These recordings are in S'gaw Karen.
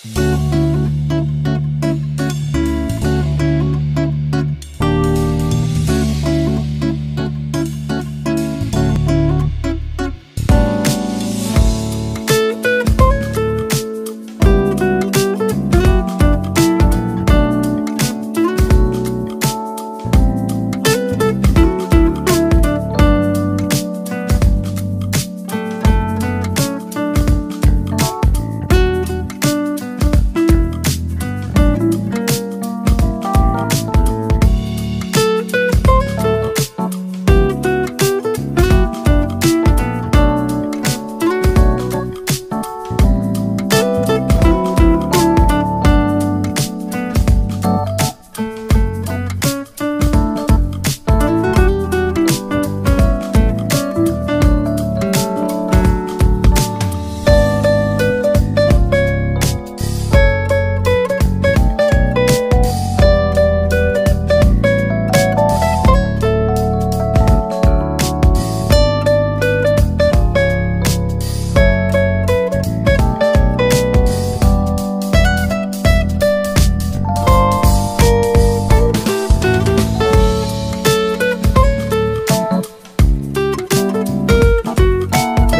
ဒီ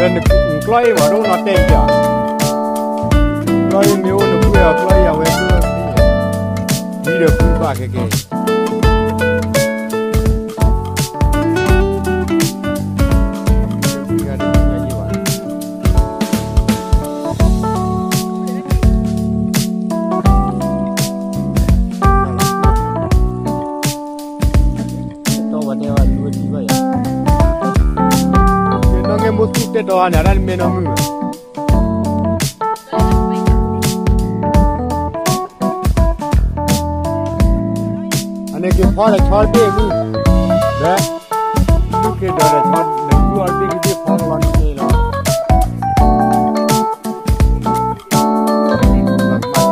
းနကျီအ့ၣ်ဝဲဒၣ်နီၢ်တဲအံၤ, ကျီအ့ၣ်မ့ၢ်အိၣ်နဖုအီၤ ကျီအ့ၣ်အဝဲဒၣ်, ဝံၤဒီးဖုဘၣ်ခဲကဲ, တဲတီဝဲတဲဝဲလူဝဲထံဘၣ်ယၤ, နီၢ်ကဲမိၢ်သူၣ်တဲတီအန့ၣ် အတၢ်တမ့ၢ်နီၢ်မုၣ်ဘၣ်. အန့ၣ်က့ၤဖီလဲၤဆီတဘ့ၣ်မုၣ်, ဒီး, မုၣ်က့ၤဒီးလဲၤဆီ, လဲၤဖုအီၤတဘ့ၣ်ကဘ့ၣ်ဖီကလီန့ၣ်လီၤ. ဘၣ်, ဘၣ်ကျီတၢၢ်ဘၣ်တယီၤ တယီၤဝဲ. အခိၣ်မုၢ်နၤဂ့ၤ ဒၣ်တဲာ်ဂ့ၤန့ၣ်, အဝဲပာ်အခိၣ်မုၢ်န့ၣ် န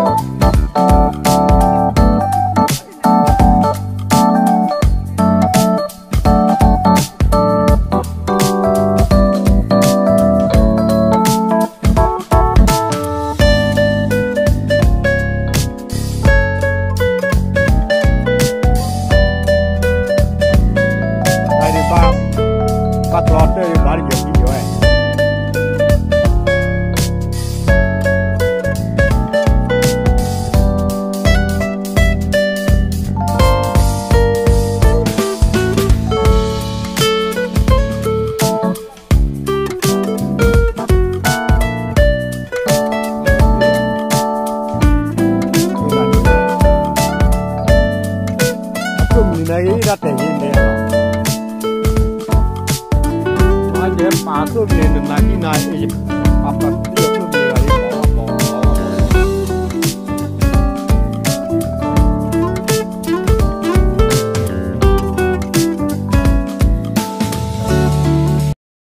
နၤဒ်နၤအံၤ